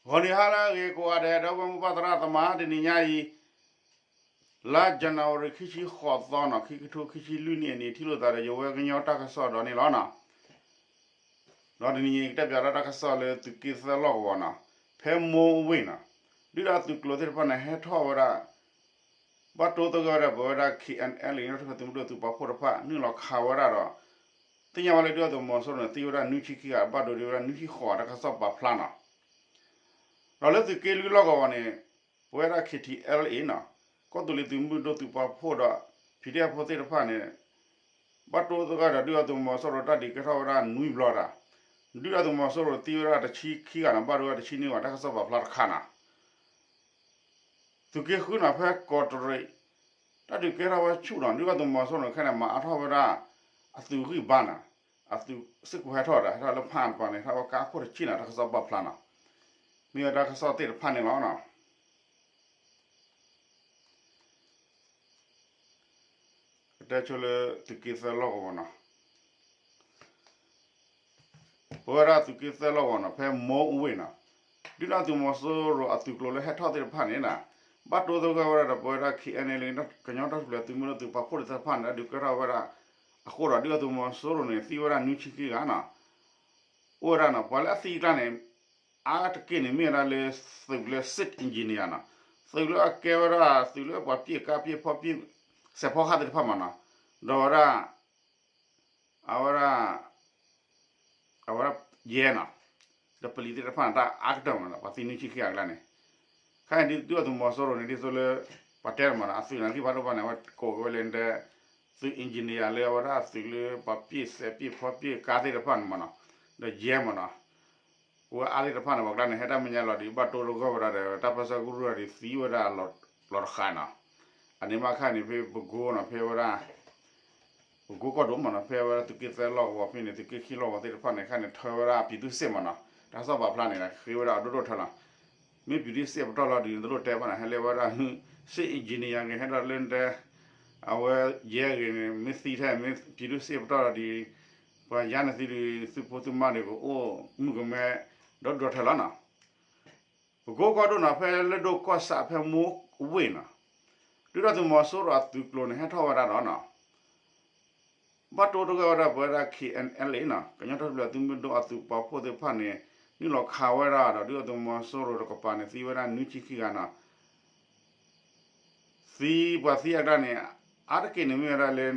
ဂီၤနံၤဟါလၢအဂ့ၤကိးဂၤဒဲး ဒီပုၢ်ဝဲၢ်မိၢ်ပၢ်သရၣ်သမါ တနံၤညါအံၤ လါ January ခံဆံဃိးသီနီၤ ခံကထိခံဆံလွံၢ်နံၣ်အနံၤ ထံၣ်လိာ်သးဒီးယဝဲကညီတၢ်ကစီၣ်ဒီးန့ၣ်လီၤနီၤ. ဒီးတနံၤအံၤ ကတဲပၠးဒီးတၢ်ကစီၣ်လၢသုးက့သၢလီၢ်ကဝီၤနီၤ ဖဲမိၢ်ဝ့ၢ်နီၤ ဒုၣ်ဒါသုးကျိၤသ့ၣ်တဖၣ်န့ၣ် ဟဲထီၣ်ဝဲဒၣ် ဘၣ်တိသဂၢၢ်ဝဲဒၣ် ပဝဲဒၣ် K N L A ကညီတၢ်ထူၣ်ဖျဲးသုးမုၢ်ဒိၣ်သုးပာ်ဖှိၣ်တဖၣ် နုာ်လီၤခးဝဲဒၣ်ဒီး သ့ၣ်ညါဘၣ်လၢဒုၣ်ဒါသုးမီၤစိရိၤန့ၣ် သံဝဲဒၣ်နွံဆံခံဂၤ ဘၣ်ဒိဒံးဝဲဒၣ်နွံဆံဃိးဂၤ တၢ်ကစီၣ်ပာ်ဖျါနီၤ. ဒီးလၢသုးက့လွံၢ်လီၢ်ကဝီၤန့ၣ် ပဝဲဒၣ် K T L A နီၤ ကီၢ်သူလ့ၤသုးမုၢ်ဒိၣ်သုးပာ်ဖှိၣ်ဒီး P D F ဖိသ့ၣ်တဖၣ်န့ၣ် ဘၣ်တိသဂၢၢ်ဒီးဒုၣ်ဒါသုးမီၤစိရိၤတၢ်ဒုးကဲထီၣ်ဝဲဒၣ်နွံဘျီတၢ်, ဒုၣ်ဒါသုးမီၤစိရိၤသံဝဲဒၣ်တဆံခံဂၤနီၤ ဘၣ်ဒိဝဲဒၣ်တဆံနွံဂၤ တၢ်ကစီၣ်ပာ်ဖျါတခါနီၤ. သုးက့ဃုနီၤ ဖဲကီးတရံး တၢ်ဒုးကဲထီၣ်ဝဲဆူၣ်နီၤ ဒုၣ်ဒါသုးမီၤစိရိၤန့ၣ် ခဲန့ၣ် မၤအါထီၣ်ဝဲဒၣ် အသုးဂံၢ်ဘါနီၤ, အသုးစ့ၢ်ကီးဟဲထီၣ်ဒီး ဟဲထီၣ်လၢဖးပၤန့ၣ် ဟဲထီၣ်ဝဲကါခိၣ်တဆံနီၤ တၢ်ကစီၣ်ပာ်ဖျါနီၤ. မ့ၢ်ဝဲတၢ်ကစီၣ်သ့ၣ်တဖၣ်န့ၣ်လီၤနီၤ. ကတဲဆိလၢသုးက့သၢလီၢ်ကဝီၤနီၤ ပဝဲဒၣ်သုးက့သၢလီၢ်ကဝီၤနီၤ ဖဲမိၢ်ဝ့ၢ်နီၤ ဒုၣ်ဒါသုးမီၤစိရိၤအသုးကျိၤလၢဟဲထီၣ်သ့ၣ်တဖၣ်န့ၣ်နီၤ ဘၣ်တိသဂၢၢ်ဝဲဒၣ်ဒီးပဝဲဒၣ် K N L A ကညီတၢ်ထူၣ်ဖျဲးသုးမုၢ်ဒိၣ်သုးပာ်ဖှိၣ်သ့ၣ်တဖၣ်န့ၣ် ဒုးကဲထီၣ်ဝဲဒၣ် အဃိဒီးဒုၣ်ဒါသုးမီၤစိရိၤန့ၣ် သံဝဲဒၣ်နွံဆံခံဂၤနီၤ. အိၣ်ဝဲဒၣ်နီၤ ပှၤလၢအသံအကျါန့ၣ် အါတက့ၢ်န့ၣ် မ့ၢ်ဝဲဒၣ်လၢ သုးလၢ civil engineer နီၤ, သုးလၢအကဲဝဲဒၣ် သုးလၢပှၤပျဲၢ်ကါပျဲၢ်ဖီပျဲၢ် စဲးဖီကဟၣ်သ့ၣ်တဖၣ်မးနီၤ, ဒီးဝဲဒၣ် အဝဲဒၣ် အဝဲဒၣ်ယဲနီၤ, ဒီးပလံၤသ့ၣ်တဖၣ်န့ၣ် တၢ်အါကတၢၢ်မးနီၤ ပှၤသံနွံဆံခံဂၤအကျါန့ၣ်, ခဲအံၤဒုၣ်ဒါသုးမီၤစိရိၤန့ၣ် ဒ်သိးလၢ ပှၤတဲမးနီၤ အသုးန့ၣ်ဂံၢ်ဘါဒိၣ်ဘၣ်န့ၣ် အဝဲကိးဝဲလၢတဲ သုး engineer လၢအဝဲဒၣ်သုးလၢပှၤပျဲၢ်စဲးပျဲၢ်ဖီပျဲၢ်ကါသ့ၣ်တဖၣ်န့ၣ်မးနီၤ, ဒီးယဲမးနီၤ အဝဲအါသ့ၣ်တဖၣ်န့ၣ် ပှၤကျါန့ၣ် ဟဲတၢ်မဲာ်ညါလီၤဒံး ဘၣ်တိသဂၢၢ်ဝဲဒၣ်ဒီး တၢ်ပၢဆှၢကရူၢ်ဒံးသံဝဲဒၣ်လီၤတဃာ်နီၤ, အန့ၣ်မးခါန့ၣ် ဖဲပကိနီၤ ဖဲဝဲဒၣ် ပကိကီၢ်ဒိၣ်မးနီၤ ဖဲဝဲဒၣ်သုးက့သၢလီၢ်ကဝီၤဖဲန့ၣ် သုးက့ခံလီၢ်ကဝီၤသ့ၣ်တဖၣ်န့ၣ် ခါန့ၣ် ထၢဝဲဒၣ် ပြည်သူ့စစ် မးနီၤ, တၢ်ကစီၣ်ပာ်ဖျါန့ၣ် ဃ့ဝဲဒၣ်အဒိၣ်ဒိၣ်ထၢလီၤ, မ့ၢ် ပြည်သူ့စစ် ပတီၢ်လီၤဒံး တလိၣ်တဲဘၣ်နီၤ ဟဲလၢဝဲဒၣ် စစ် engineer ဂ့ၤ ဟဲဒီးလၢတဲ အဝဲယဲဂ့ၤန့ၣ် မ့ၢ်သံထဲ မ့ၢ် ပြည်သူ့စစ် ပတီၢ်လီၤဒံး ပှၤယါန့ၣ်သံဒံး သုးဖိသုးမါန့ၣ် ကအိၣ်မုၣ်ကမဲ ဒီးဒိၣ်ထၢလီၤနီၤ. ပကိကီၢ်ဒိၣ်နီၤ ဖဲလၢဒိၣ်ကီၢ်ဆၣ်ဖဲမိၢ်ဝ့ၢ်နီၤ, ဒုၣ်ဒါသုးမီၤစိရိၤအသုးကျိၤန့ၣ် ဟဲထီၣ်ဝဲဒၣ်ဒီးနီၤ ဘၣ်တိသဂၢၢ်ဝဲဒၣ်ပဝဲဒၣ် K N L A နီၤ ကညီတၢ်ထူၣ်ဖျဲးသုးမုၢ်ဒိၣ်အသုးပာ်ဖှိၣ်သ့ၣ်တဖၣ်န့ၣ် နုာ်လီၤခးဝဲဒၣ်ဒီး ဒုၣ်ဒါသုးမီၤစိရိၤတကပၤန့ၣ် သံဝဲဒၣ်နွံဆံခံဂၤနီၤ, သံပှၤသံအကျါန့ၣ် အါတက့ၢ်န့ၣ်မ့ၢ်ဝဲဒၣ်လၢ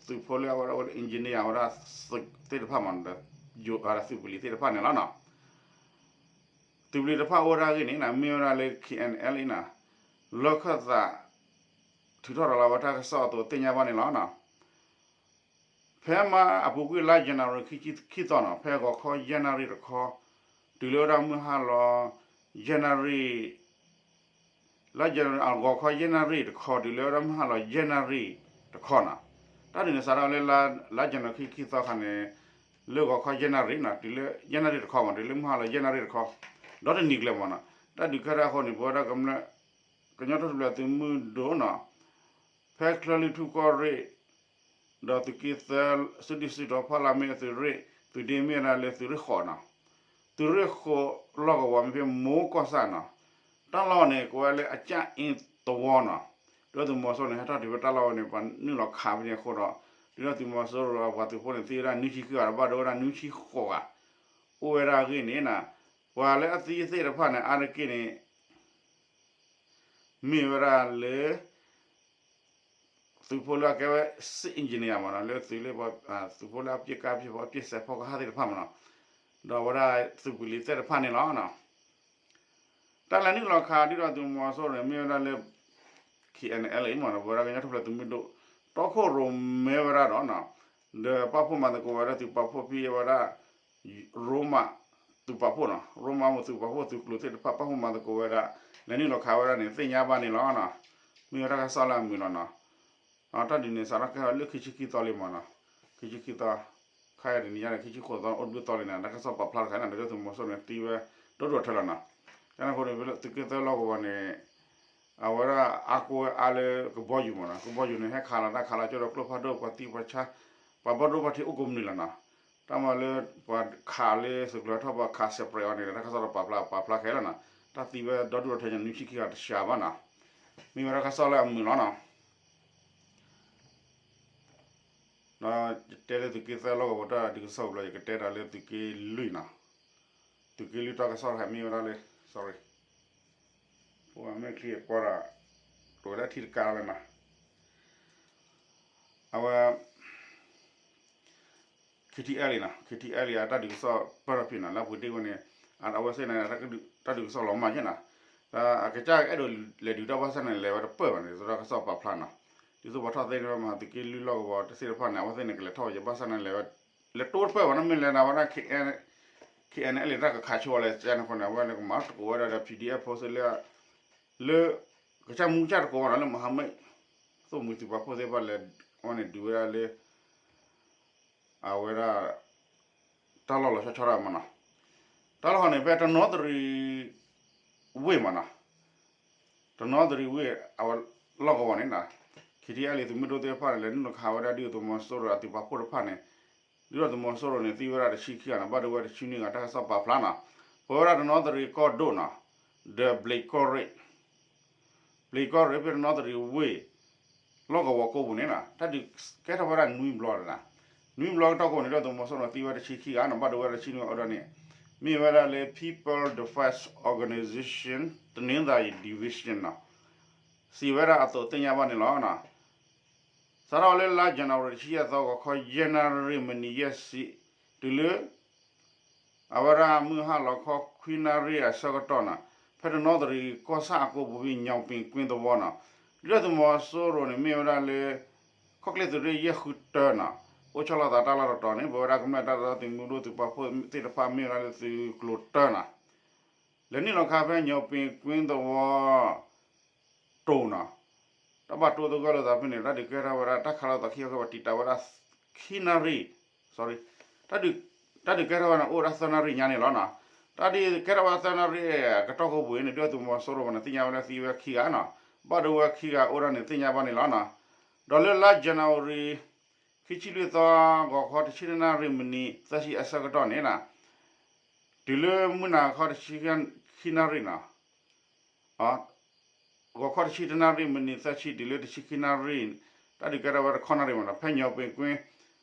သုးဖိလၢအဝဲဒၣ် engineer ဝဲဒၣ်သုးသ့ၣ်တဖၣ်မး ဒီးယိၤဒီးသုးပလံၤသ့ၣ်တဖၣ်န့ၣ်လီၤနီၤ. သုးပလံၤတဖၣ်အိၣ်ဝဲဒၣ်အဂ့ၢ်န့ၣ် မ့ၢ်ဝဲဒၣ်လၢ K N L A နီၤ လီၢ်ခၢၣ်သး ထုးထီၣ်ရၤလီၤဝဲတၢ်ကစီၣ်အသိးသ့ၣ်ညါဘၣ်န့ၣ်လီၤနီၤ. ဖဲမဟါအပူၤကွံာ်လါ January ခံဆံခံသီနီၤ ဖဲဂီၤခီယဲၢ်နၣ်ရံၣ်တခီ တုၤလၢဝဲဒၣ်မုၢ်ဟါလီၤ ယဲၢ်နၣ်ရံၣ် လါ January အဂီၤခီယဲၢ်နၣ်ရံၣ်တခီ တုၤလၢဝဲဒၣ်မုၢ်ဟါလီၤယဲၢ်နၣ်ရံၣ်တခီနီၤ, တၢ်ဒုးန့ၣ်စးထီၣ်လၢလါ January ခံဆံခံသီခါန့ၣ် လၢဂီၤခီယဲၢ်နၣ်ရံၣ်နီၤ တုၤလၢယဲၢ်နၣ်ရံၣ်တခီမး တုၤလၢမုၢ်ဟါလီၤယဲၢ်နၣ်ရံၣ်တခီ ဒီးတနံၤကျၢၤမးနီၤ တၢ်ဒုးကဲထီၣ်အဃိန့ၣ် ပဝဲဒၣ်ကမျၢၢ် ကညီတၢ်ထူၣ်ဖျဲးသုးမုၢ်ဒိၣ်နီၤ ဖဲချၢၣ်လွံၢ်ထူၣ်ကီၢ်ရ့ၣ် ဒီးသုးက့သၢ စုဒုၣ်စုတီၤဖီလာ်မ့ၢ်သုးရ့ၣ် သုးဒ့မ့ၢ်ဝဲဒၣ်လၢသုးရ့ၣ်ဃိးနီၤ, သုးရ့ၣ်ဃိးလီၢ်ကဝီၤမ့ၢ်ဖဲမိၢ်ကီၢ်ဆၣ်နီၤ, တၢ်လီၢ်န့ၣ် ကိးဝဲလၢအကၠၣ်အ့သဝီနီၤ, ဒုၣ်ဒါသုးမီၤစိရိၤန့ၣ် ဟဲထီၣ်တုၤဖဲတၢ်လီၢ်ဝဲန့ၣ် ပှၤနုာ်လီၤခးဖဲန့ၣ်အဃိဒီး ဒုၣ်ဒါသုးမီၤစိရိၤအပှၤသုးဖိန့ၣ် သံဝဲဒၣ်နွံဆံဃုဂၤဒီး ဘၣ်ဒိဝဲဒၣ်နွံဆံဃိးဂၤ အိၣ်ဝဲဒၣ်အဂ့ၢ်န့ၣ်နီၤ, ပှၤလၢအသံသ့ၣ်တဖၣ်န့ၣ် အါတက့ၢ်န့ၣ် မ့ၢ်ဝဲဒၣ်လၢ သုးဖိလၢအကဲဝဲ စစ် engineer မးနီၤ လၢသုးလၢ သုးဖိလၢအပျဲၢ်ကါပျဲၢ်ဖီပျဲၢ်စဲးဖီကဟၣ်သ့ၣ်တဖၣ်မးနီၤ, ဒီးဝဲဒၣ်သုးပူၤလံၤသ့ၣ်တဖၣ်န့ၣ်လီၤ. တၢ်လဲၤနုာ်လီၤခးဒုၣ်ဒါသုးမီၤစိရိၤန့ၣ် မ့ၢ်ဝဲဒၣ်လၢ K N L A မးနီၤ ပဝဲဒၣ်ကညီထူၣ်ဖျဲးသုးမုၢ်ဒိၣ် တီခိၣ်ရိၣ်မဲဝဲဒၣ်ဒီးနီၤ, ဒီးပာ်ဖှိၣ်မၤသကိးဝဲဒၣ်သုးပာ်ဖှိၣ်ဖဲအဝဲဒၣ် ရိမးသုးပာ်ဖှိၣ်နီၤ ရိမးသုးပာ်ဖှိၣ်သုးကျိၤသ့ၣ်တဖၣ် ပာ်ဖှိၣ်မၤသကိးဝဲဒၣ် လဲၤနုာ်လီၤခးဝဲဒၣ်န့ၣ် သ့ၣ်ညါဘၣ်န့ၣ်လီၤ. မ့ၢ်ဝဲတၢ်ကစီၣ်လၢအမုာ်လီၤနီၤ. တၢ်ဒုးန့ၣ် စးထီၣ်ကဲထီၣ်လၢခံဆံခံသီလံမးနီၤ. ခံဆံခံသီ ခါအံၤတနံၤညါန့ၣ် ခံဆံဃိးသီ အိၣ်တဘျုးသီလံန့ၣ် တၢ်ကစီၣ်ပာ်ဖျါတခါန့ၣ် ဒုၣ်ဒါသုးမီၤစိရိၤန့ၣ် သံဝဲဒိၣ်ဒိၣ်ထၢလီၤနီၤ. ကန့ၣ်အဃိန့ၣ် သုးက့သၢလီၢ်ကဝီၤန့ၣ် အဝဲဒၣ်အါကိးဝဲအါလၢကဘီယူၤမးနီၤ. ကဘီယူၤန့ၣ် ဟဲခးလီၤတၢ်ခးလီၤကၠိဒီးကျိဖးဒိၣ် ပှၤသံပှၤဆါ ပှၤဘီဒိဘီထံးအိၣ်ကိးမုၢ်နံၤလီၤနီၤ. တၢ်မၤလၢပှၤခးလၢသုးကျိၤထီၣ်ပှၤခး separate အီၤန့ၣ် တၢ်ကစီၣ်တပာ်ဖျါ ပာ်ဖျါခဲလၢာ်နီၤ, တၢ်သံဝဲဒီဒူၣ်ဒီထၢညါ နွံဆံခံဂၤတစှၤဘၣ်နီၤ, မ့ၢ်ဝဲတၢ်ကစီၣ်လၢအမုာ်လီၤနီၤ. ဒီးယတဲလၢသုးက့သၢလီၢ်ကဝီၤတၢ်ဒုးကစီၣ်ဘျီ ယကတဲဒီးလၢသုးက့လွံၢ်နီၤ, သုးက့လွံၢ်တၢ်ကစီၣ်တခါမ့ၢ်ဝဲဒၣ်လၢ sorry ပမ့ၢ်ချံကွၢ်ဒီး တဝဲလၢထံတကးလၢနီၤ, အဝဲ KTLA နီၤ, KTLA အတၢ်ဒုးကစီၣ်ပၢၢ်ထီၣ်ဖဲနီၤ လၢအပူၤတ့ၢ်ဝဲန့ၣ် အဝဲသ့ၣ်န့ၣ် တၢ်ဒုးကစီၣ်လီၤမၢ်ယဲနီၤ, ဒီးအကစၢ်အဲၣ်ဒိးလဲၤဒုးတၢ်ဘၣ်ဆၣ်န့ၣ် လဲၤဝဲတပၢၢ်ဘၣ်န့ၣ် တၢ်ကစီၣ်ပာ်ဖျါနီၤ, ဒ်သိးပှၤထီၣ်သ့ၣ်န့ၣ်မၤသုးက့လွံၢ်လီၢ်ကဝီၤတသ့ၣ်တဖၣ်န့ၣ် အဝဲသ့ၣ်န့ၣ် ကလဲၤထီၣ်ဝဲယဘၣ်ဆၣ်န့ၣ် လဲၤဝဲ လဲၤတိတပၢၢ်ဘၣ်နီၤ, မ့ၢ်လဲၤနၤဝဲဒၣ် KNLA တၢ်ကခးဆိဝဲလဲၣ်ကန့ၣ်အဃိန့ၣ် အဝဲန့ၣ်ကမၤသကိးဝဲဒၣ်ဒီး PDF ဖိသ့ၣ်လၢ လၢ ကစၢ်မူကစၢ်တကိးဘၣ်နီၤ လၢမဟာမိတ် သိၣ်မှံၤသုးပာ်ဖှိၣ်သ့ၣ်တဖၣ်လဲၤ အဝဲန့ၣ်ဒုးဝဲဒၣ်လၢ အဝဲဒၣ် တၢ်လီၢ်လီၤဆီဆီဒၣ်မးနီၤ, တၢ်လီၢ်ဃီန့ၣ် ဖဲတနီသရံၣ်ဝ့ၢ်မးနီၤ, တနီသရံၣ်ဝ့ၢ် အဝဲလီၢ်ကဝီၤန့ၣ်နီၤ, KTLA သုးမုၢ်ဒိၣ်သ့ၣ်တဖၣ်န့ၣ် လဲၤနုာ်လီၤခးဝဲဒၣ်ဒုၣ်ဒါသုးမီၤစိရိၤအသုးပာ်ဖှိၣ်တဖၣ်န့ၣ် ဒုၣ်ဒါသုးမီၤစိရိၤန့ၣ် သံဝဲဒၣ်တဆံခံဂၤနီၤ, ဘၣ်ဒိဝဲတဆံနွံဂၤ တၢ်ကစီၣ်ပာ်ဖျါနီၤ, ပဝဲဒၣ်တနီသရံၣ်ကီၢ်ဒိၣ်နီၤ, ဒီးဘျံးကီၢ်ရ့ၣ် ဘျံးကီၢ်ရ့ၣ်ဖဲတနီသရံၣ်ဝ့ၢ် လီၢ်ကဝီၤကိးပူၤန့ၣ်နီၤ တၢ်ဒုးကဲထီၣ်ဝဲဒၣ်နွံဘျီတဒၣ်, နွံဘျီကတီၢ်ကိးန့ၣ် ဒုၣ်ဒါသုးမီၤစိရိၤသံဝဲတဆံခံဂၤနီၤ, ဘၣ်ဒိဝဲတဆံနွံဂၤအိၣ်ဒီးန့ၣ် မ့ၢ်ဝဲဒၣ်လၢ People Defense Organization တနင်္သာရီ Division နီၤ, စံးဝဲဒၣ်အသိးသ့ၣ်ညါဘၣ်န့ၣ်လီၤ. စးထီၣ်ဝဲလၢလါယနူၤအါရံၤ တဆံယဲၢ်သီ ဂီၤခီယဲၢ်နၣ်ရံၣ်မံးနံးယဲၢ်ဆံ တုၤလၢ အဝဲဒၣ်မုၢ်ဟါလီၤခီခွံနၣ်ရံၣ်အဆၢကတီၢ်နီၤ, ဖဲတနီသရံၣ်ကီၢ်ဆၣ်အကိးပူၤဖဲညိးပ့ၤကွ့သဝီနီၤ, ဒုၣ်ဒါသုးမီၤစိရိၤန့ၣ် မ့ၢ်ဝဲဒၣ်လၢ ခီၣ်ချ့သုးရ့ၣ်ယဲၢ်ဃုတၢနီၤ, အိၣ်ဆီလီၤသးတၢ်လီၢ်တတီၤန့ၣ် ပဝဲဒၣ်ကမျၢၢ်တၢ်ဒီသဒၢသုးမုၢ်ဒိၣ်သုးပာ်ဖှိၣ်သ့ၣ်တဖၣ်မ့ၢ်ဝဲဒၣ်လၢသုးကျိၤတၢနီၤ လဲၤနုာ်လီၤခးဖဲညိးပ့ၤကွ့သဝီ တိၤနီၤ, တၢ်ဘၣ်တိသဂၢၢ်လိာ်သးဖဲန့ၣ် တၢ်ဒုးကဲထီၣ်ဝဲဒၣ် တၢ်ခးလိာ်သးခံခီခဲအံၤ ပှၤတံာ်တာ်ဝဲဒၣ် ခံနၣ်ရံၣ်, sorry, တၢ်ဒုးကဲထီၣ်ဝဲန့ၣ် အိၣ်ဝဲဒၣ်သၢနၣ်ရံၣ်ညါန့ၣ်လီၤနီၤ, တၢ်ဒုးကဲထီၣ်ဝဲသၢနၣ်ရံၣ်အကတီၢ်ကိးပူၤအံၤန့ၣ် ဒုၣ်ဒါသုးမီၤစိရိၤန့ၣ် သ့ၣ်ညါဝဲလၢသံဝဲခံဂၤနီၤ, ဘၣ်ဒိဝဲခံဂၤအိၣ်ဒၣ်န့ၣ် သ့ၣ်ညါဘၣ်န့ၣ်လီၤနီၤ, ဒီးလၢလါယနူၤအါရံၤ ခံဆံလွံၢ်သီ ဂီၤခီတဆံတနၣ်ရံၣ်မံးနံးသၢဆံအဆၢကတီၢ်န့ၣ်နီၤ, တုၤလၢမုၢ်နၤခီတဆံခံနၣ်ရံၣ်နီၤ ဂီၤခီတဆံတနၣ်ရံၣ်မံးနံးသၢဆံတုၤလၢတဆံခံနၣ်ရံၣ်, တၢ်ဒုးကဲထီၣ်ဝဲတခီနၣ်ရံၣ်မးနီၤ, ဖဲညိးပ့ၤကွ့,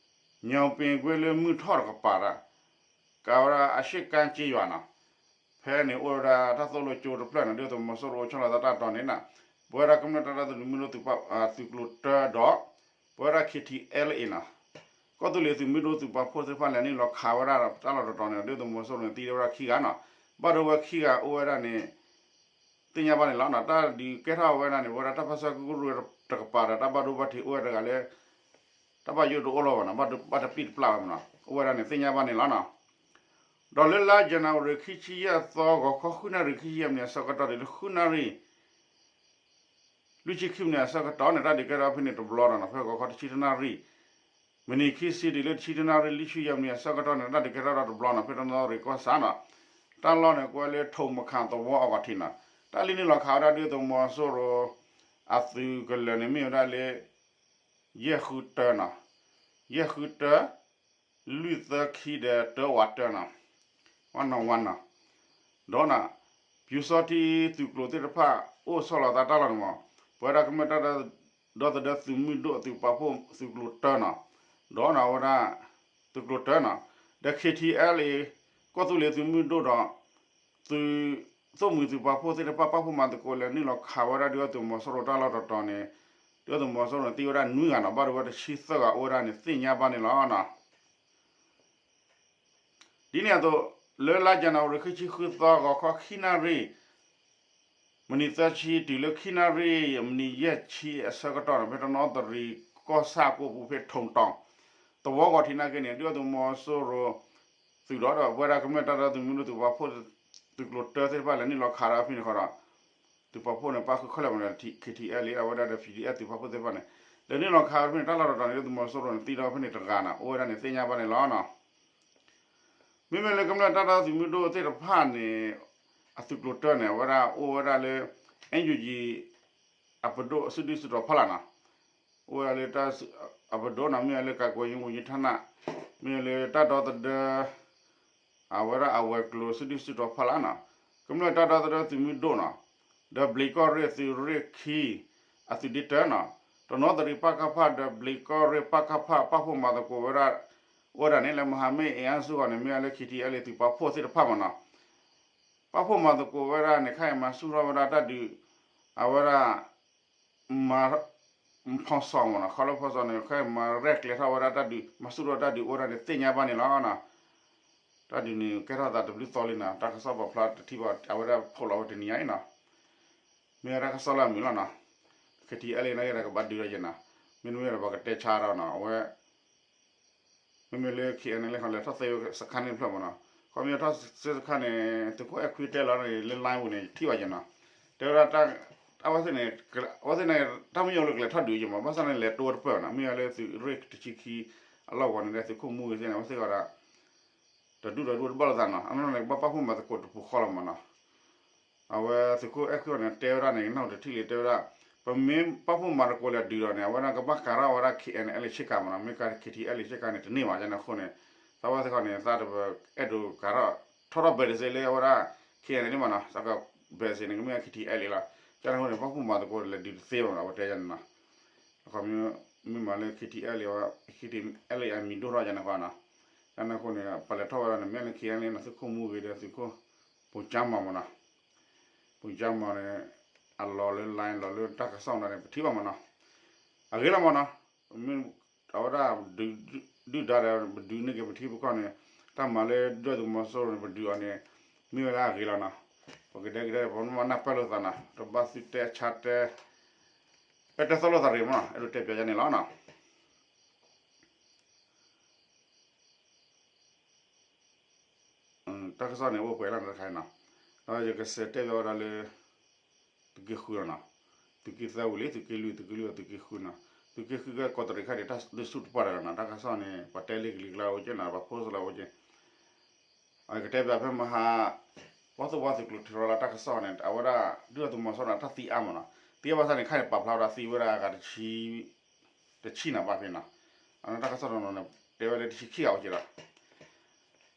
ညိးပ့ၤကွ့လၢမုၢ်ထီၣ်တကပၤဒီး ကးဝဲဒၣ်အရှေ့ကမ်းကျေးရွာနီၤ, ဖဲန့ၣ်အိၣ်ဝဲဒၣ်တၢ်သိၣ်လိကၠိတဖျၢၣ်နီၤ, ဒုၣ်ဒါသုးမီၤစိရိၤအိၣ်ဆီလီၤသးတၢ်တီၤန့ၣ်နီၤ, ပဝဲဒၣ်ကမျၢၢ်တၢ်ဒီသဒၢသုးမုၢ်ဒိၣ်သုးပာ်, သုးကျိၤတၢဒီး ပဝဲဒၣ် K T L A နီၤ, ကီၢ်သူလ့ၤသုးမုၢ်ဒိၣ်သုးပာ်ဖှိၣ်သ့ၣ်တဖၣ်လဲၤနုာ်လီၤခးဝဲဒၣ်တၢ်လီၢ်တတီၤန့ၣ် ဒုၣ်ဒါသုးမီၤစိရိၤန့ၣ် သံဝဲဒၣ်ခံဂၤနီၤ, ဘၣ်ဒိဝဲခံဂၤအိၣ်ဝဲဒၣ်န့ၣ် သ့ၣ်ညါဘၣ်န့ၣ်လီၤနီၤ, တၢ်ဒုးကဲထီၣ်ဝဲဒၣ်န့ၣ် ပဝဲဒၣ်တၢ်ပၢဆှၢကရူၢ်တကပၤဒီး တၢ်ဘၣ်ဒိဘၣ်ထံးအိၣ်ဝဲတဂၤလၢ တၢ်ဘၣ်ယိၣ်တအိၣ်လီၤဘၣ်နီၤ, ဘၣ်တပံၢ်တပျၢ်ဝဲမးနီၤ, အိၣ်ဝဲဒၣ်န့ၣ် သ့ၣ်ညါဘၣ်န့ၣ်လီၤနီၤ. ဒီးလၢလါယနူၤအါရံၤ ခံဆံယဲၢ်သီ ဂီၤခီဃုနၣ်ရံၣ် ခံဆံယဲၢ်မံးနံးအဆၢကတီၢ် တုၤလၢဃုနၣ်ရံၣ် လွံၢ်ဆံခံမံးနံးအဆၢကတီၢ်န့ၣ် တၢ်ဒုးကဲထီၣ်ဖဲန့ၣ်တဘျီဒီးနီၤ, ဖဲဂီၤခီတဆံတနၣ်ရံၣ် မံးနံးခံဆံ တုၤလၢတဆံတနၣ်ရံၣ် လွံၢ်ဆံယဲၢ်မံးနံးအဆၢကတီၢ်န့ၣ် တၢ်ဒုးကဲထီၣ်ဒီးတဘျီနီၤ, ဖဲတနီသရံၣ်ကီၢ်ဆၣ်နီၤ, တၢ်လီၢ်န့ၣ် ကွဲးလၢထိးမခၣ်သဝီအဂီၢ်ထံးနီၤ, တၢ်လၢနုာ်လီၤခးဝဲဒၣ်ဒုၣ်ဒါသုးမီၤစိရိၤ အသုးကလၢၤန့ၣ် မ့ၢ်ဝဲဒၣ်လၢ ယဲၢ်ဃုတၢနီၤ, ယဲၢ်ဃုတၢ, လွံၢ်သၢခံဒီးတၢဝးတၢနီၤ, ဝးနီၤဝးနီၤ, ဒီးနီၤ, ပျူစောထီးသုးကျိၤသ့ၣ်တဖၣ် အိၣ်ဆီလီၤသးတၢ်လီၢ်န့ၣ်မး, ပဝဲဒၣ်ကမျၢၢ်တၢ်ဒီသဒၢသုးမုၢ်ဒိၣ်အသုးပာ်ဖှိၣ်သုးကျိၤတၢနီၤ, ဒီးနီၤဝဲဒၣ် သုးကျိၤတၢနီၤ, ဒီး K T L A ကီၢ်သူလ့ၤသုးမုၢ်ဒိၣ်ဒီး သုး သိၣ်မှံၤသုးပာ်ဖှိၣ်သ့ၣ်တဖၣ် ပာ်ဖှိၣ်မၤသကိးလဲၤနုာ်လီၤခးဝဲဒၣ်ဒုၣ်ဒါသုးမီၤစိရိၤတၢ်လီၢ်တတီၤန့ၣ်, ဒုၣ်ဒါသုးမီၤစိရိၤန့ၣ် သံဝဲဒၣ်နွံဂၤနီၤ, ဘၣ်ဒိဝဲတဆံသၢဂၤအိၣ်ဝဲဒၣ်န့ၣ် သ့ၣ်ညါဘၣ်န့ၣ်လီၤနီၤ. ဒ်န့ၣ်အသိး လၢလါယနူၤအါရံၤ ခံဆံဃုသီ ဂီၤခီခံနၣ်ရံၣ် မံးနံးသၢဆံ တုၤလၢခံနၣ်ရံၣ် မံးနံးယဲၢ်ဆံအဆၢကတီၢ်န့ၣ် ဖဲတနီသရံၣ်ကီၢ်ဆၣ်ကိးပူၤဖဲထိးတီၤ သဝီဂီၢ်ထံးနာ်က့န့ၣ် ဒုၣ်ဒါသုးမီၤစိရိၤ သုးဒီးဒီး ပဝဲဒၣ်ကမျၢၢ်တၢ်ဒီသဒၢသုးမုၢ်ဒိၣ်သုးပာ်ဖှိၣ် သုးကျိၤတၢသ့ၣ်တဖၣ်လဲၤနုာ်လီၤခးဒီးဖဲန့ၣ်ဃီဒီး သုးပာ်ဖှိၣ်န့ၣ် ပၣ်ဃုာ်ခဲလၢာ်မး K T L A အဝဲဒၣ်ဒီး P D F သုးပာ်ဖှိၣ်သ့ၣ်တဖၣ်န့ၣ် လဲၤနုာ်လီၤခးဖဲန့ၣ် တၢ်လီၢ်တတီၤန့ၣ် ဒုၣ်ဒါသုးမီၤစိရိၤန့ၣ် သံဒီးဖဲန့ၣ်တဂၤနီၤ အိၣ်ဝဲဒၣ်န့ၣ် သ့ၣ်ညါဘၣ်န့ၣ်လီၤနီၤ. မ့မ့ၢ်လၢကမျၢၢ်တၢ်ဒီသဒၢသုးမုၢ်ဒိၣ်သ့ၣ်တဖၣ်န့ၣ် အသုးကျိၤတၢန့ၣ် အဝဲဒၣ်အိၣ်ဝဲဒၣ်လၢ N U G အပဒိၣ်စုဒုၣ်စုတီၤဖီလာ်နီၤ အိၣ်ဝဲဒၣ်လၢတၢ်အပဒိၣ်နီၤ မ့ၢ်ဝဲလၢ ကာကွယ်ရေးဝန်ကြီးဌာန မ့ၢ်လၢတၢ်ဒီသဒၢ အဝဲဒၣ်အဝဲၤကျိၤစုဒုၣ်စုတီၤဖီလာ်နီၤ, ကမျၢၢ်တၢ်ဒီသဒၢသုးမုၢ်ဒိၣ်နီၤ, ဒီးဘျံးကီၢ်ရ့ၣ်သုးရ့ၣ်ခံ အသုးဒ့တၢနီၤ, တနီသရံးပၢ်ကၢ်ဖၣ်ဒီးဘျံးကီၢ်ရ့ၣ်ပၢ်ကၢ်ဖၣ် ပၣ်ဖှိၣ်မၤသကိးဝဲဒၣ် အိၣ်ဝဲဒၣ်န့ၣ် လၢမဟာမိတ်အင်အားစုအဂီၢ်န့ၣ် မ့ၢ်ဝဲလၢ ခ့ထံအဲလ်အ့ သုးပာ်ဖှိၣ်သ့ၣ်တဖၣ်မ့ၢ်နီၤ, ပာ်ဖှိၣ်မၤသကိးဝဲဒၣ်န့ၣ် ခဲအံၤမၤဆူၣ်ထီၣ်ဝဲဒၣ်တၢ်ဒုး အဝဲဒၣ် မၤ ဖီစီမ့ၢ်နီၤ, ခီလၢဖီစီန့ၣ် ခဲအံၤမၤရဲၣ်ကျဲၤထီၣ်ဝဲဒၣ်တၢ်ဒုး မၤဆူၣ်ထီၣ်တၢ်ဒုးအိၣ်ဝဲဒၣ်န့ၣ် သ့ၣ်ညါဘၣ်န့ၣ်လီၤ. တၢ်ဒုးန့ၣ် ကဲထီၣ်သးတဘျုးသီလံနီၤ, တၢ်ကစီၣ်ပာ်ဖျါတထံၣ်ဘၣ် အဝဲဒၣ်ဖီၣ်လီၤဝဲတနံၤညါအံၤနီၤ, မ့ၢ်ဝဲတၢ်ကစီၣ်လၢအမုာ်လီၤနီၤ, ခ့ထံအဲလ့အ့ နာ်က့ဒီးကဘၣ်ဒုးဒီးယဲနီၤ, မ့တမ့ၢ်ဒီးပှၤကတဲဆါဒီးနီၤ, အဝဲ မ့မ့ၢ်လၢ ခ့ၣ်အဲလ့အ့ လဲၤထီၣ်သ့ဝဲစခါန့ၣ်တဖျၢၣ်မ့ၢ်နီၤ, ခီပညီထီၣ်သ့စခါန့ၣ် သုးခိၣ်အဲၣ်ခွံတဲလီၤန့ၣ် လၢ line ပူၤန့ၣ် ထံၣ်ဘၣ်ယဲနီၤ, တဲဝဲဒၣ် အဝဲသ့ၣ်န့ၣ် အဝဲသ့ၣ်န့ၣ် တၢ်မ့ၢ်ယိလၢကလဲၤထီၣ်ဒုးယဲမ့ၢ် ဘၣ်ဆၣ်န့ၣ်လဲၤတိဝဲတပၢၢ်နီၤ, မ့ၢ်ဝဲလၢသုးရ့ၣ်တဆံခံ အလီၢ်ဝီၤန့ၣ်ဒီး သုးခိၣ်မူဂ့ၤသ့ၣ်န့ၣ် အဝဲသ့ၣ်ဃီဒီး တဒူၣ်ဒီးဒူၣ်တဘၣ်လိာ်သးနီၤ, အနီၢ်န့ၣ် ကဘၣ်ပာ်ဖှိၣ်မၤသကိးတပူၤဃီလီၤမ့ၢ်နီၤ, အဝဲသုးခိၣ်အဲၣ်ခွံအီၤန့ၣ် တဲဝဲဒၣ်န့ၣ် နၢ်ဟူတထံၣ်လံ တဲဝဲဒၣ် ပမ့ၢ်ပာ်ဖှိၣ်မၤသကိးလဲၤဒုးဒီးန့ၣ် အဝဲဒၣ်ကဘၣ်ကၤထီၣ်ဝဲဒၣ် ခ့ၣ်အဲလ့အ့ ဆ့ကၤမ့ၢ်နီၤ, မ့ၢ်ကၤ ခ့ထံအဲလ့အ့ ဆ့ကၤန့ၣ် တန့ၢ်ဘၣ် ကန့ၣ်အဃိန့ၣ် သးဝဲသ့ၣ်ဃီန့ၣ် သးတအဲၣ်ဒိးကၤထီၣ် ထီထီၣ်ဘဲဒ်စ့လၢအဝဲဒၣ် ခ့ၣ်အဲလ့အ့ န့ၣ်မ့ၢ်နီၤ, သးကဘဲဒ်စ့န့ၣ် ကမ့ၢ် ခ့ထံအဲလ့အ့ လီၤ, ကန့ၣ်အဃိန့ၣ် ပာ်ဖှိၣ်မၤသကိးလဲၤဒုးတသ့ဘၣ်နီၤ, အဝဲတဲယဲန့ၣ်နီၤ, အခီပညီ မ့ၢ်မၤလၢ ခ့ထံအဲလ့အ့ ဝဲ ခ့ထံအဲလ့အ့ အမံၤဒိၣ်ထီၣ်ယဲန့ၣ်ဃီနီၤ, ကန့ၣ်အဃိန့ၣ် ပှၤလဲၤထီၣ်ဝဲဒၣ်န့ၣ် မ့ၢ်လၢ ခ့ၣ်အဲလ့အ့ န့ၣ် သုးခိၣ်မူဂ့ၤဒီးသုးခိၣ် ပူၤကၠါမီၤမ့ၢ်နီၤ, ပူၤကၠါမီၤန့ၣ် အလီၤလၢ line လီၤလၢတၢ်ကစီၣ်နီၤန့ၣ် ပထံၣ်ဘၣ်မ့ၢ်နီၤ, အဂ့ၤလီၤမ့ၢ်နီၤ, မ့ၢ်အဝဲဒၣ် ဒုၣ်ဒါဒီး ပဒုးန့ၢ်က့ၤပထံပကီၢ်န့ၣ် တၢ်မၤလၢဒုၣ်ဒါသုးမီၤစိရိၤန့ၣ် ပဒုးအီၤန့ၣ် မ့ၢ်ဝဲဒၣ်အဂ့ၤလီၤနီၤ, ပကဒဲကဒဲ ပမ့ၢ်နၢ်ပၢၢ်လိာ်သးနီၤ တဘၣ်သုတဲဆါတဲ အဲၣ်တဲသီၣ်လိာ်သးရ့ၣ်မ့ၢ်နီၤ အဲၣ်ဒိးတဲပၠးယဲန့ၣ်လီၤနီၤ. တၢ်ကစီၣ်န့ၣ် အိၣ်ပှဲၤလီၤတခါနီၤ, ဒီးယကစးတဲဘၣ်ဝဲဒၣ်လၢ သုးက့ဃုလီၤနီၤ, သုးက့သၢဝံၤလံ သုးက့လွံၢ် သုးက့လွံၢ် သုးက့ဃုနီၤ, သုးက့ဃုကဲကီးတရံးခါဒံး တၢ်ဒုးဆူၣ်တပှၢ်တဂၤနီၤ, တၢ်ကစီၣ်န့ၣ် ပှၤတဲလၢကလံၤကျါအိၣ်က့နီၤ ပှၤ post လၢအိၣ်က့ အကတဲဘၣ်ဖဲမဟါ ဘီၣ်သိၣ်ဝါသုးကျိၤထံရူၤလၢတၢ်ကစီၣ်န့ၣ် အဝဲဒၣ် ဒုၣ်ဒါသုးမီၤစိရိၤန့ၣ် တၢ်သံအါမးနီၤ, သံအါဘၣ်ဆၣ်န့ၣ် ခါန့ၣ်ပာ်ဖျါဝဲဒၣ်သံဝဲဒၣ်အဂၤတဆံ တဆံနီၤဘၣ်ဖဲနီၤ, အနီၢ်တၢ်ကစီၣ်တနီၤန့ၣ် တဲဝဲလၢတဆံခံဂၤအိၣ်က့လီၤ,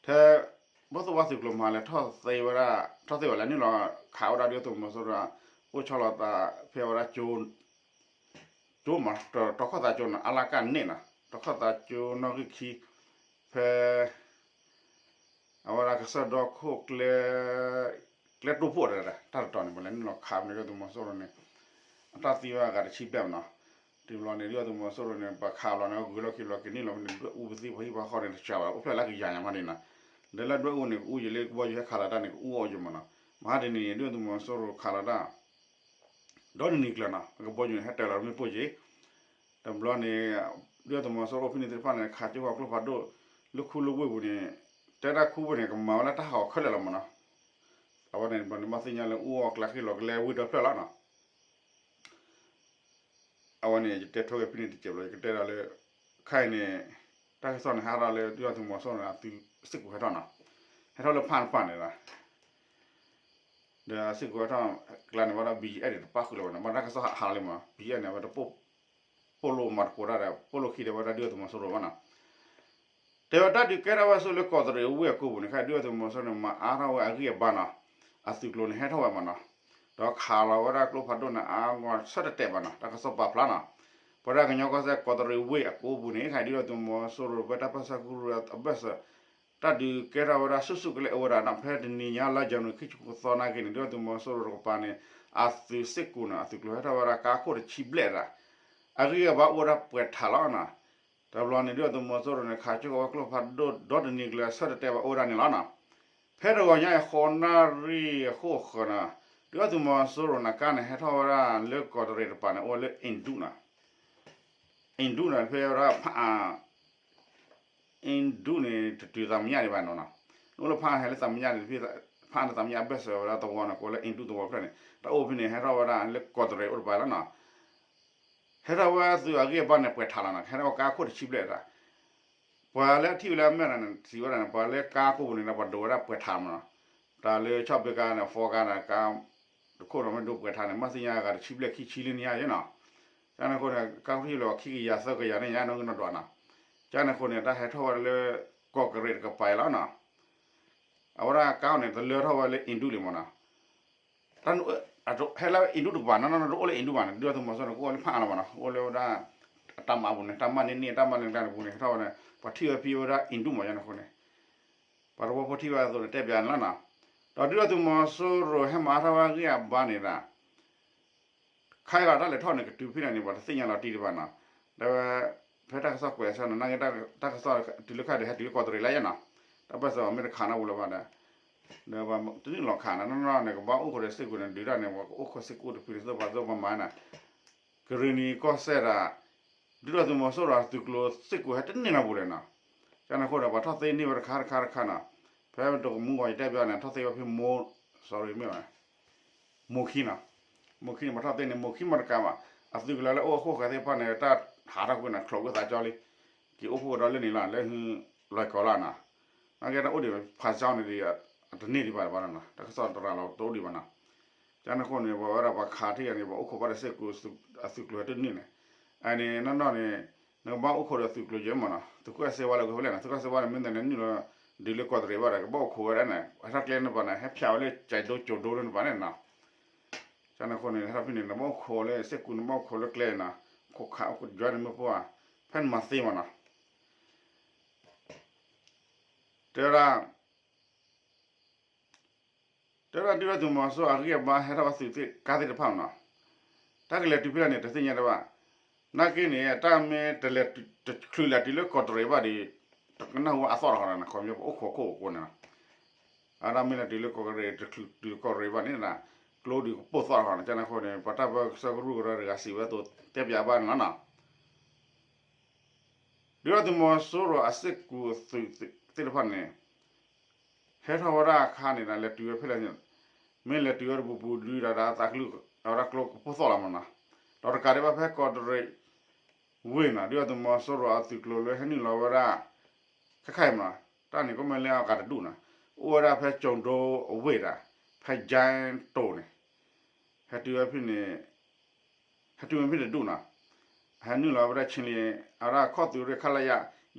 ထဲ ဘီၣ်သိၣ်ဝါသုးကျိၤမဟါလဲၤထီၣ်သ့ဝဲဒၣ် ထီၣ်သ့ဝဲလဲၤနုာ်လီၤခးဝဲဒၣ်ဒုၣ်ဒါသုးမီၤစိရိၤ အိၣ်ဆီလီၤသးဖဲဝဲဒၣ် ကၠိမး တီၤခီၣ်သးကၠိနီၤ အါလၢကန့ၣ်နီၤ တီၤခီၣ်သးကၠိနီၣ်ဂံၢ်ခံ ဖဲ အဝဲဒၣ်ကစၢၢ်ဒီခိၣ်ကျဲ ကျဲတိၢ်ဖှိၣ်တၢ် တၢ်တတီၤန့ၣ် ပလဲၤနုာ်လီၤခးဖဲန့ၣ် ဒုၣ်ဒါသုးမီၤစိရိၤန့ၣ် အတၢ်သံဝဲအဂၤတဆံဘျဲၣ်မးနီၤ, တုၤဘျီန့ၣ် ဒုၣ်ဒါသုးမီၤစိရိၤန့ၣ် ပှၤခးဘျီန့ၣ် ဂုၤလီၤက့ၤဘျီကန့ၢ်လီၤဖဲန့ၣ် ဒွဲၣ်အူပသံပှၤဟံၣ်ပှၤဃီန့ၣ်တစှၤဘၣ် အိၣ်ဖျဲၣ်လၢကယၤညါမးဒ်နီၤ, ဒီးလၢဒွဲၣ်အူန့ၣ် ကအူယံာ်လၢကဘီယူၤဟဲခးလီၤတၢ်န့ၣ် ကအူအီၣ်ယံာ်မးနီၤ, မဟါတနံၤန့ၣ် ဒုၣ်ဒါသုးမီၤစိရိၤခးလီၤတၢ် ဒီတနံၤကျၢၤနီၤ အကဘီယူၤန့ၣ် ဟဲတၢၤလီၤမ့ၣ်ပိၢ်က့ၤ, တဘျီန့ၣ် ဒုၣ်ဒါသုးမီၤစိရိၤအိၣ်ဖဲန့ၣ်သ့ၣ်တဖၣ်န့ၣ် ခးကၠိဃီၤကျိဖးဒိၣ် လၢခူလၢဝ့ၢ်ပူၤန့ၣ် တဲဒၣ်ခူဝ့ၢ်န့ၣ် ကမၤဝဲလၢတၢ်ဟးဂီၤခဲလၢာ်လီၤမးနီၤ, အဝဲန့ၣ်တဘျီန့ၣ် ဘၣ်သ့ၣ်ညါလၢအူအီၣ်ကျါဃ့ၢ်လီၤကလဲဝ့ၢ်ဒီဖျၢၣ်လီၤနီၤ အဝဲန့ၣ် ယတဲထိၣ်က့ၤဖဲန့ၣ်တစဲးဘျီ ယကတဲဒၣ်လၢ ခဲအံၤန့ၣ် တၢ်ကစီၣ်န့ၣ် ဟးထီၣ်လၢဒုၣ်ဒါသုးမီၤစိရိၤန့ၣ် အသုးစ့ၢ်ကီးဟဲထီၣ်နီၤ, ဟဲထီၣ်လၢဖးတဖၣ်န့ၣ်လီၤ, ဒီးစ့ၢ်ကီးဟဲထီၣ်ကျါန့ၣ် ဘၣ်ဒီး ဘီၣ်ယံၣ်အဲၣ်ဒိးတပၣ်ဃုာ်လီၤဝဲနီၤ, ဘၣ်တၢ်ကစီၣ်ဟးလံမး ဘီၣ်ယံၣ်အဲၣ်န့ၣ် အဝဲတပိၢ်လိာ်မၤသကိးတၢ်ဒီး ပိၢ်လိာ်ခံဒီးဝဲဒၣ်ဒုၣ်ဒါသုးမီၤစိရိၤဘၣ်နီၤ တဲဝဲတၢ်ဒုးကဲထီၣ်ဝဲဆိလၢကီးတရံးဝ့ၢ်အကိပူၤန့ၣ် ခဲအံၤဒုၣ်ဒါသုးမီၤစိရိၤန့ၣ် မၤအါထီၣ်ဝဲအဂံၢ်အဘါနီၤ, အသုးကျိၤန့ၣ်ဟဲထီၣ်ဝဲမးနီၤ, ဒီးခးလီၤဝဲဒၣ်ကျိဖးဒိၣ်န့ၣ် အါဂီၢ်ဆၢတဲာ်တဲာ်ဘၣ်နီၤ, တၢ်ကစီၣ်ပာ်ဖျါနီၤ, ပဝဲဒၣ်ကညီကီၢ်စဲၣ်ကီးတရံးဝ့ၢ်အကိပူၤန့ၣ် ခဲအံၤဒုၣ်ဒါသုးမီၤစိရိၤ ပဝဲတၢ်ပၢဆှၢကရူၢ်အဘၢၣ်စၢၤ တၢ်ဒုးကဲထီၣ်ဝဲဒၣ်ဆူၣ်ဆူၣ်ကလဲာ်အိၣ်ဝဲဒၣ်နီၤ, ဖဲတနံၤညါလါယနူၤအရံၤခံဆံသီနာ်က့န့ၣ် ဒုၣ်ဒါသုးမီၤစိရိၤတကပၤန့ၣ် အသုးစ့ၢ်ကီးနီၤ အသုးကျိၤဟဲထီၣ်ဝဲဒၣ်ကါခိၣ်တဆံဘျဲၣ်တဂၤ အဂံၢ်အဘါအိၣ်ဝဲဒၣ်ပှဲၤထးလီၤနီၤ, တဘျီန့ၣ် ဒုၣ်ဒါသုးမီၤစိရိၤန့ၣ် ခးကၠိဃီၤဝဲကျိဖးဒိၣ်ဒီတနံၤကျၢၤ ဆၢတဲာ်တဲာ်ဘၣ်အိၣ်ဝဲဒၣ်န့ၣ်လီၤနီၤ, ဖဲတဂီၤညါအံၤဃိးနၣ်ရံၣ်အဃိအဃၢၤနီၤ, ဒုၣ်ဒါသုးမီၤစိရိၤန့ၣ် ကါန့ၣ်ဟဲထီၣ်ဝဲဒၣ်လၢကီးတရံးတကပၤန့ၣ် အိၣ်ဝဲလၢအ့ဒူၣ်နီၤ, အ့ဒူၣ်န့ၣ် ဖဲဝဲဒၣ်ဖးအါ အ့ဒူၣ်န့ၣ် တတုၤသးမညါဒံးဘၣ်နီၤ, နအိၣ်လၢဖးအါဟဲလၢသးမညါဒံး ဖးအါန့ၣ်သးမညါအဘၢၣ်စၢၤဝဲဒၣ်သဝီန့ၣ် ကိးလၢအ့ဒူၣ်သဝီဖျၢၣ်န့ၣ် တၢ်အိၣ်ဖဲန့ၣ် ဟဲထီၣ်ဝဲဒၣ်လၢကီးတရံးအိၣ်တပၤလီၤနီၤ, ဟဲထီၣ်ဝဲသုးအဂံၢ်အဘါန့ၣ်ပှဲၤထးလီၤနီၤ, ဟဲထီၣ်ဝဲကါခိၣ်တဆံဘျဲၣ်တဂၤ ပှၤလၢအထံၣ်ဝဲလၢအမဲာ်ဒီးန့ၣ် စံးဝဲဒၣ်န့ၣ် ပှၤလၢကါခိၣ်ပူၤန့ၣ်ဒီး ပှၤဒိးဝဲဒၣ်ပှဲၤထးမးနီၤ, တၢ်လၢဆီၣ်ဘ့ကါန့ၣ် ဖီကါန့ၣ် ကါတခိၣ်ဒီးမ့ၢ်ဒိးပှဲၤထးန့ၣ် မ့ၢ်သ့ၣ်ညါအဂၤတဆံဘျဲၣ်ခံဆံလၢညါယဲနီၤ, ကန့ၣ်အဃိန့ၣ် ကါခိၣ်ထံၣ်လၢပှၤခံကယၤသၢကယၤန့ၣ် ညါနီၢ်ကနီၢ်ဒွးနီၤ, ကန့ၣ်အဃိန့ၣ် တၢ်ဟဲထီၣ်ဝဲဒၣ်လၢ ကီၢ်ကရ့းတကပၤအံၤလီၤနီၤ. အဝဲဒၣ်ကါအီၤန့ၣ် တလၢထီၣ်ဝဲလၢအ့ၣ်ဒူၣ်လံမ့ၢ်နီၤ. တၢ် ဟဲလၢအ့ၣ်ဒူၣ်တကပၤ နီၢ်နီၢ်တအိၣ်လၢအ့ၣ်ဒူၣ်ဘၣ်န့ၣ် ဒုၣ်ဒါသုးမီၤစိရိၤန့ၣ် ကအိၣ်လၢဖးအါလီၤမ့ၢ်နီၤ, အိၣ်လၢဝဲဒၣ် အတၢ်မၤပူၤန့ၣ် တၢ်မၤန့ၢ်န့ၢ် တၢ်မၤန့ၢ်တၢ်န့ၣ်ပူၤန့ၣ် ဟဲထီၣ်ဝဲန့ၣ် ပှၤထံၣ်ဝဲဖဲဝဲဒၣ်အ့ၣ်ဒူၣ်မ့ၢ်နီၤအဃိန့ၣ် ပှၤတဝီဖိထံၣ်ဝဲအသိးန့ၣ်တဲပၠးန့ၣ်လီၤနီၤ. ဒီးဒုၣ်ဒါသုးမီၤစိရိၤဟဲမၤအါထီၣ်ဝဲအဂံၢ်အဘါန့ၣ်ဒီး ခါအံၤလီၤ တၢ်လဲၤထီၣ်န့ၣ် ကတုၤဖဲလဲၣ်န့ၣ် ပှၤတသ့ၣ်ညါလီၤတံၢ်ဒံးဘၣ်နီၤ. ဒီးဝဲ ဖဲတၢ်ကစီၣ်ကွဲးအဆၢနီၤ နာ်က့ တၢ်ကစီၣ်တုၤလၢခါဒီး ဟဲတုၤလၢကီၢ်တရံးလၢယဲနီၤ, တၢ်ပၢၢ်ဆၢအီၤမ့ၢ်တခးနီတပူၤလၢၤဘၣ်ဒီး ဒီးပှၤတန့ၢ်လီၤခးနီၤ နီၢ်နီၢ်န့ၣ် ကဘၣ်အိၣ်ခိးဒီးစ့ၢ်ကီးန့ၣ် ဒုးတၢ်န့ၣ် ပှၤကအိၣ်ခိးစ့ၢ်ကီးတဖုန့ၣ် သိးပှၤသိးပှၤမၤန့ၣ် ကရ့ၣ်နံၤကီၢ်စဲၣ်ဒီး ဒုၣ်ဒါသုးမီၤစိရိၤအသုးကျိၤစ့ၢ်ကီးဟဲတန့ၢ်နီတပူၤလဲၣ်နီၤ. ကန့ၣ်အဃိဒီး ပှၤထီၣ်သ့န့ၢ်ဝဲတခါတခါတခါနီၤ, ဖဲတကမူဂီၤယတဲပၠးန့ၣ် ထီၣ်သ့ဝဲဖဲမိၢ် sorry မ့ၢ် မိၢ်ခံနီၤ, မိၢ်ခံန့ၣ် ပှၤထီၣ်သ့န့ၣ် မိၢ်ခံမ့ၢ်တကးဘၣ်, အသုးကလၢၤလၢအိၣ်အခိၣ်ဃဲသ့ၣ်တဖၣ်န့ၣ် တၢ်ဟးထီၣ်ကွံာ်န့ၣ် ချိးကွံာ်သးကၠီလံ, က့ၤအိၣ်ဖှိၣ်ကဒီးလၢန့ၣ်လီၤ လၢဟု လွဲၢ်ကီၤလီၤနီၤ, နာ်က့တၢ်အိၣ်ဒံးဖးကၠီန့ၣ်ဒီး အတန့ၢ်ဒံးဘၣ်ဘၣ်နီၤ, တၢ်ကစီၣ်တရၤလီၤတအိၣ်ဒံးဘၣ်နီၤ. ကန့ၣ်အဃိန့ၣ် ပှၤဝဲဒၣ်ပှၤခးထံၣ်ဂၤန့ၣ် ပှၤအိၣ်ခိးဘၣ်ဒီးစ့ၢ်ကီး အသုးကျိၤဟဲတန့ၢ်န့ၣ်, အန့ၣ်နီၢ်နီၢ်န့ၣ် နကဘၣ်အိၣ်ခိးဒီးသုးကျိၤယဲမ့ၢ်နီၤ, သုးခိၣ်အဲၣ်စ့ဝါလၢကဖဲလဲၣ်နီၤ, သုးခိၣ်အဲၣ်စ့ဝါန့ၣ် မ့ၢ်သန့ၣ်နုာ်လီၤ ဒုးလၢကီၢ်တရံးဘၣ်ဒီး ကဘၣ်အိၣ်ခိးဝဲဒၣ်န့ၣ် ဟဲထီၣ်ကျဲန့ၣ်ပၤန့ၣ် ဟဲဖျိးဝဲလၢကၠဲးဒိကၠိဒိန့ၣ်ပၤန့ၣ်နီၤ. ကန့ၣ်အဃိန့ၣ် ဟဲထီၣ်ဖဲန့ၣ် နဘၣ်အိၣ်ခိးလၢစ့ၢ်ကီး နဘၣ်အိၣ်ခိးလၢကျဲနီၤ, ခိးခးအိၣ်ကယွၤန့ၣ်မ့ၢ်ပှၤ ဖဲနမၤသ့မ့ၢ်နီၤ. တဲဝဲဒၣ် တဲဝဲဒၣ်ဒုၣ်ဒါသုးမီၤစိရိၤအဂံၢ်အဘါဟဲထီၣ်ဝဲသုးကါသ့ၣ်တဖၣ်မ့ၢ်နီၤ, တၢ်ကလဲၤတုၤဖဲလဲၣ်န့ၣ် တသ့ၣ်ညါတဘၣ်, နာ်က့န့ၣ် တၢ်မ့ၢ်တလဲၤ တချုးလဲၤတုၤလၢကီၢ်တရံးဘၣ်ဒီး တကနၣ်ဟူအသီၣ်တခီနီၤ, ခီပညီပအိၣ်ခိးခိၣ်အဃိန့ၣ်နီၤ, အတၢ်မ့ၢ်လဲၤတုၤလၢကီၢ်တရံး တချုးတုၤလၢကီၢ်တရံးဘၣ်န့ၣ် ကျိဒုးကပိၢ်သီၣ်တခီနီၤ, ကန့ၣ်အဃိန့ၣ် ပှၤတၢ်ပၢဆှၢကရူၢ်ကရၢတဂၤစံးဝဲအသိးတဲပၠးဘၣ်န့ၣ်လီၤနီၤ. ဒုၣ်ဒါသုးမီၤစိရိၤအစ့ၢ်ကီးအသုးသ့ၣ်တဖၣ်န့ၣ် ဟဲထီၣ်ဝဲဒၣ်အခါန့ၣ်ဒီး လဲၤတုၤဝဲဖဲလဲၣ်န့ၣ်, မ့ၢ်လဲၤတုၤဝဲတပူၤပူၤဒုးဒီး ဒီးသးကလုၢ် အဝဲဒၣ်ကျိကပိၢ်သီၣ်လီၤမ့ၢ်နီၤ, ဒီးတကးဒံးဘၣ်ဖဲကီၢ်တရံးဝ့ၢ်နီၤ ဒုၣ်ဒါသုးမီၤစိရိၤအသုးကျိၤလၢဟဲနုာ်လီၤဝဲဒၣ် ခဲခါအံၤမ့ၢ်နီၤ, တၢ်န့ၣ်ကမ့ၢ်လၢအဂၤတဒူၣ်နီၤ, အိၣ်ဝဲဒၣ်ဖဲကၠိၤဒိအဝ့ၢ်ဒီး ဖဲကၠဲတိၤန့ၣ် ဟဲတုၤဝဲဖဲန့ၣ် ဟဲတုၤဝဲဖဲတဒူၣ်နီၤ, ဟဲနုာ်လီၤဝဲဒၣ်ဆံလံ အဝဲဒၣ်ခီၣ်သုးရ့ၣ် ခလရ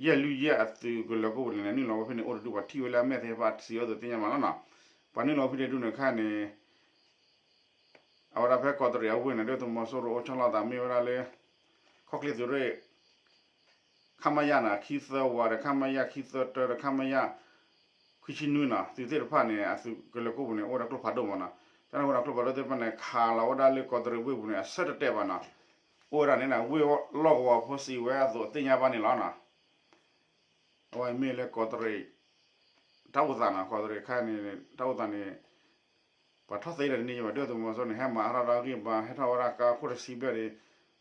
ယဲၢ်လွံၢ်ယဲၢ်အသုးကလၢၤကိၣ်ပူၤန့ၣ် နုာ်လီၤဝဲဖဲန့ၣ်အိၣ်တဒူၣ် ပှၤထံၣ်ဝဲလၢအမဲာ်သ့ၣ်တဖၣ်စံးဝဲအသိးသ့ၣ်ညါမးလီၤနီၤ, ပှၤနုာ်လီၤဝဲဖဲတဒူၣ်န့ၣ်ခါန့ၣ် အဝဲဒၣ်ဖဲကီၢ်တရံးအဝ့ၢ်န့ၣ် ဒုၣ်ဒါသုးမီၤစိရိၤအိၣ်ဆီလီၤသးမ့ၢ်ဝဲဒၣ်လၢ ခီၣ်ချ့သုးရ့ၣ် ခမရ န့ၣ် ခံသၢဝးဒီး ခမရ ခံသၢတၢဒီး ခမရ ခွံဆံနွံနီၤ, သုးသ့ၣ်တဖၣ်န့ၣ် အသုးကလၢၤကိၣ်ပူၤန့ၣ် အိၣ်ဝဲဒၣ်ကျိဖးဒိၣ်မးနီၤ, တၢ်န့ၣ်အိၣ်ဝဲဒၣ်ကျိဖးဒိၣ်သ့ၣ်တဖၣ်န့ၣ် ခးလီၤဝဲဒၣ်လၢကီၢ်တရံးဝ့ၢ်ပူၤန့ၣ် အဆၢတတဲာ်ဘၣ်နီၤ, အိၣ်ဝဲဒၣ်န့ၣ် ဝ့ၢ်လီၢ်ကဝီၤဖိစံးဝဲအသိးသ့ၣ်ညါဘၣ်န့ၣ်လီၤနီၤ. အဝဲမ့ၢ်လၢကီၢ်တရံး တၢ်အိၣ်သးနီၤ, ကီၢ်တရံးခါန့ၣ် တၢ်အိၣ်သးန့ၣ် ပှၤထီၣ်သ့ဒီးတနံၤညါဘၣ် ဒုၣ်ဒါသုးမီၤစိရိၤန့ၣ် ဟဲမၤအါထီၣ်ဒီးအဂံၢ်အဘါ ဟဲထီၣ်ဝဲဒၣ်ကါခိၣ်တဆံဘျဲၣ်ဒီး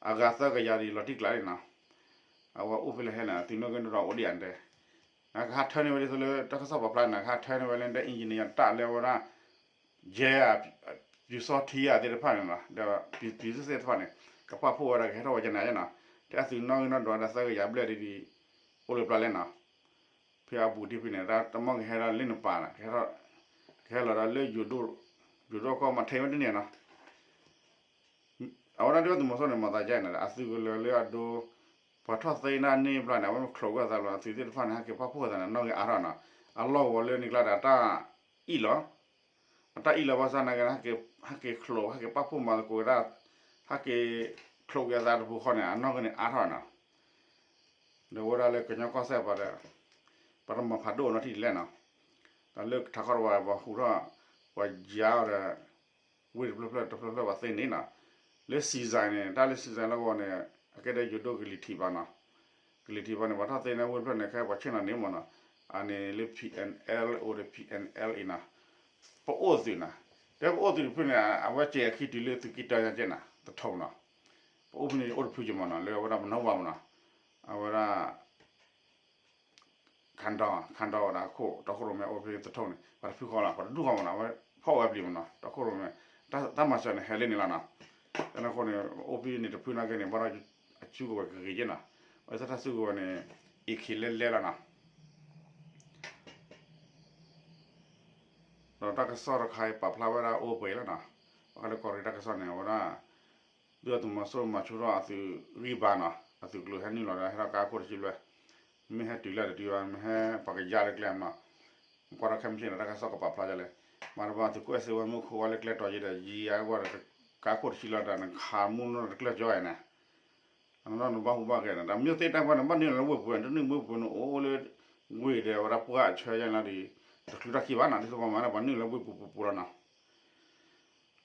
အဂၤသၢကယၤဒီးလီၤတံၢ်ကျးလံနီၤ, အဝဲအိၣ်ဖဲလဲၣ်ဟဲန့ၣ် သုးနီၣ်ဂံၢ်နီၣ်ဒွးအိၣ်ဒံးဧါတဲ, နကဟးထၢန့ၢ်ဝဲဒ်သိးလၢတၢ်ကစီၣ်ပာ်ဖျါန့ၣ် ကဟးထၢန့ၢ်ဝဲလၢဒ် engineer တၢ်လၢဝဲဒၣ် ယဲၢ်ဧါ ပျူစောထီးဧါသ့ၣ်တဖၣ်န့ၣ်လီၤ, ဒီးပျူစစ်သ့ၣ်တဖၣ်န့ၣ် ကပာ်ဖှိၣ်ဝဲဒၣ်ကဟဲထီၣ်ဝဲကနၤယဲနီၤ, တဲအသုးနီၣ်ဂံၢ်နီၣ်ဒွးဒီးသၢကယၤဘျဲၣ်ဒ်ဒ် အိၣ်လၢပျၢ်လဲၣ်နီၤ, ဖဲအဘူးတံၢ်ဖဲန့ၣ် တၢ်တမီၢ်ကဟဲဒီးလၢနပၤနီၤ, ကဟဲလီၤဒီးလၢယိၤဒိၣ်, ယိၤဒိၣ်ကီၢ်မၤထဲဝဲတန့ၢ်နီၤ အဝဲဒၣ်ဒုၣ်ဒါသုးမီၤစိရိၤန့ၣ် မၤသးဒ်အံၤန့ၣ် အသုးကလၢၤလၢအဒိ, ပှၤထီၣ်သ့န့ၢ်ဘျီန့ၣ် အဝဲမ့ၢ်ချိးကွံာ်အသးလီၤ အသုးသ့ၣ်တဖၣ်န့ၣ် ဟဲက့ၤပာ်ဖှိၣ်အသးန့ၣ် နီၣ်ဂံၢ်အါထီၣ်နီၤ, အလီၢ်ကဝီၤလၢနကျါဒီးအတၢ်အံၣ်လီၤ, အတၢ်အံၣ်လီၤဘၣ်ဆၣ်နာ်က့ ဟဲက့ၤချိး ဟဲက့ၤပာ်ဖှိၣ်မၤသကိးဝဲဒၣ်, ဟဲက့ၤချိးက့ၤအသးတပူၤဃီန့ၣ် အနီၣ်ဂံၢ်န့ၣ်အါထီၣ်နီၤ ဒီးဝဲဒၣ်လၢကညီကီၢ်စဲၣ်ပှၤဒီး ပှၤတမၤဖးဒိၣ်နီတထံၣ်လဲၣ်နီၤ, ဒီးလၢထးခီတဝၤပှၤဟူးထီၣ် ပှၤယါအီၤဒီး ဝ့ၢ်တဖျၢၣ်ဖျၢၣ်တဖျၢၣ်ဖျၢၣ်ပှၤသ့န့ၣ်နီၤ, လၢစံၤစဲန့ၣ် တၢ်လၢစံၤစဲလီၢ်ကဝီၤန့ၣ် အကဲဒီးယိၤဒိၣ်ကလံၤထံးဘၣ်နီၤ, ကလံၤထံးဘၣ်န့ၣ် ပှၤထီၣ်သ့န့ၢ်ဝ့ၢ်တဖျၢၣ်န့ၣ် ခဲပှၤဆ့ၣ်နီၤန့ၣ်မ့ၢ်နီၤ, အန့ၣ်လၢ PNLO ဒီး PNLA နီၤ, ပအိၣ်သုးနီၤ, တဲပအိၣ်သုးတဖုန့ၣ် အဝဲစဲးအခံတုၤလၢသုးက့တၢညါကဲနီၤ သထူနီၤ, ပအိၣ်ဖဲန့ၣ်အိၣ်တဖုက့မ့ၢ်နီၤ လၢအဝဲဒၣ်ပနီၣ်ဘၣ်မ့ၢ်နီၤ, အဝဲဒၣ် ခၣ်ဒီး ခၣ်ဒီးဝဲဒၣ်ခိၣ် တီခိၣ်ရိၣ်မဲအိၣ်ဖဲသထူန့ၣ် ပှၤတဖုဃီလီၤ ပှၤတဒူၣ်ဃီမ့ၢ်နီၤ အဝဲဖီၣ်ဝဲပျံၤမ့ၢ်နီၤ တီခိၣ်ရိၣ်မဲ, တၢ်မၤစၢၤန့ၣ် ဟဲလၢန့ၣ်လီၤနီၤ, တၢ်န့ၣ်အဃိန့ၣ် အိၣ်ဖဲန့ၣ်တဖုနာ်က့န့ၣ် ဘၣ်ဒီးအစုကဝဲၤကဂ့ၤက့နီၤ, အဝဲသ့ၣ်တၢ်စုကဝဲၤန့ၣ် အ့ၣ်ခ့လဲလဲလီၤနီၤ ဒီးတၢ်ကစီၣ်တခါအံၤပာ်ဖျါဝဲဒၣ်အိၣ်ပှဲၤလီၤနီၤ, ဘၣ်ဃးလၢကီၢ်ရ့ၣ်တၢ်ကစီၣ်န့ၣ် အဝဲဒၣ် ဒုၣ်ဒါသုးမီၤစိရိၤမၤဆူၣ်ထီၣ်အသုးဂံၢ်ဘါနီၤ, အသုးကျိၤဟဲနုာ်လီၤဒီးဟဲထီၣ်ကါခိၣ်တဆံဘျဲၣ်, မ့ၢ်ဟဲတုၤလၢတတုၤဘၣ် မ့ၢ်ဟဲပှၤကယါလၢကျဲမနီၤ, ကွၢ်ထီၣ်ခဲမုၢ်ဆ့ၣ်န့ၣ် တၢ်ကစီၣ်ကပာ်ဖျါဒ်လဲၣ်, မၤတဘၣ်သုးခိၣ်အဲၣ်စ့ဝဲမူခိၣ်ဝဲလၢကျဲတီၤယံၤဒီး ယံၤအါဝဲဒီး ကါခိၣ်တဆံလီၤဒီး နခးမူနီတကျၢၢ်ကၠီအံၤန့ၣ် အနီၢ်နီၢ်နဘၣ်ဟူဘၣ်ဂဲၤန့ၣ် တၢ်မ့ၢ်သ့ၣ်တၢ်ပှၢ်န့ၣ် ဘၣ်နုာ်လီၤလၢဝ့ၢ်ပူၤဝဲ တနုာ်ဝ့ၢ်ပူၤန့ၣ် အိၣ်လၢ ဝ့ၢ်ဒီးဝဲဒၣ်ပှၢ်အဆၢယါလီၤဒီး တချုးတၢ်ခံဘၣ်နီၤ ဒ်သိးပှၤမၤန့ၣ် ပှၤနုာ်လီၤဝ့ၢ်ပူၤပူၤပူၤလီၤနီ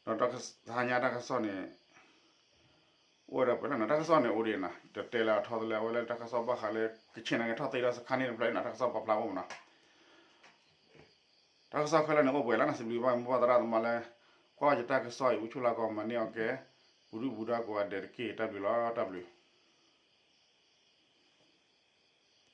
ၤ, ဒီးတဟါညါတၢ်ကစီၣ်န့ၣ် အိၣ်ဝဲဒၣ်ပှဲၤလီၤနီၤ တၢ်ကစီၣ်န့ၣ်အိၣ်ဒံးနီၤ တတဲလၢအထီသလဲ အဝဲလၢတၢ်ကစီၣ်ဘၣ်ဃးလၢ ကဆ့ၣ်နီၤက့ၤထီၣ်သ့ဒီးစခါန့ၣ်တဖျၢၣ်နီၤ တၢ်ကစီၣ်ပာ်ဖျါအိၣ်မးနီၤ တၢ်ကစီၣ်ခဲလၢာ်န့ၣ်အိၣ်ပှဲၤလီၤနီၤ စံးဘျုးဘၣ်မိၢ်ပၢ်သရၣ်သမါလၢ ကွၢ်ယတၢ်ကစီၣ်အံၤ အိၣ်ဆူၣ်လၢကီၢ်မၤန့ၢ်အီၤကဲ ပူၤဒုၣ်ပူၤဒါကိးဂၤဒဲးတက့ၢ် တၢ်ဘျုးလီၤ တၢ်ဘျုး